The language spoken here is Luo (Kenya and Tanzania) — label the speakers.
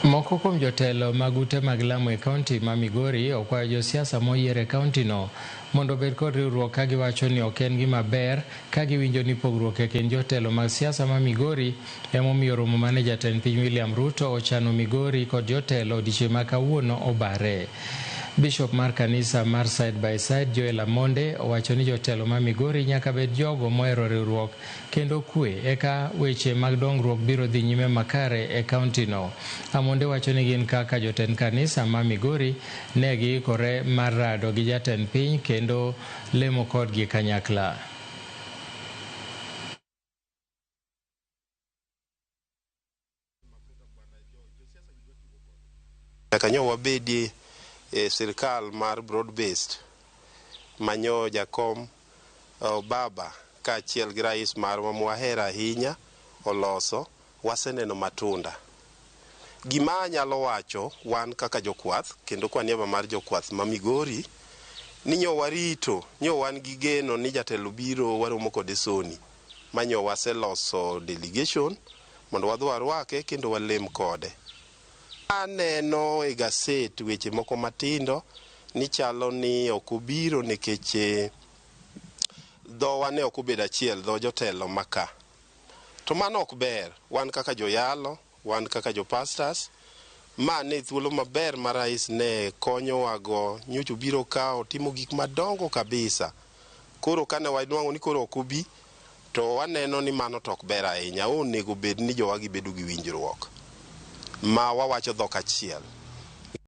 Speaker 1: Moko kuom jotelo mag ute mag lamo e kaunti ma Migori okwayo josiasa moyier e kauntino mondo obed kod riwruok ka giwacho ni ok en gima ber ka giwinjo ni pogruok e kind jotelo mag siasa ma Migori emomiyo romo mane jatend piny William Ruto ochano Migori kod jotelo odiechieng' ma kawuono obare. Bishop mar kanisa mar Side by Side Joel Amonde owacho ni jotelo ma Migori nyaka bed jogo mohero riwruok kendo kwe eka weche mag dongruok biro dhi nyime makare e kauntino. Amonde wacho ni gin kaka jotend kanisa ma Migori ne giikore mar rado gi jatend piny kendo lemo kodgi kanyakla.
Speaker 2: Nyaka nyo wabedie e sirkal mar broad based manyo jakom baba kaachiel gi rais marwa mwahero ahinya oloso, waseneno matunda. Gima anyalo wacho wan kaka jokwath kendo kwa niaba mar jokwath ma Migori ni nyo warito nyo wan gi geno ni jatelo biro waromo kode soni manyo waseloso delegation mondo wadhi warwake kendo walem kode. Aneno e gaset weche moko matindo ni chalo ni ok obiro nikech dhowa ne ok obedo achiel dho jotelo maka. To mano ok ber wan kaka joyalo, wan kaka jo pastors ma ne thuolo maber ma rais ne konyowago nyocha obiro ka otimo gik madongo kabisa. Koro kane wanwang'o ni koro ok obi to waneno ni mano to ok ber ahinya. Onego bed ni jowagi bedo gi winjruok ma wawacho dhok achiel.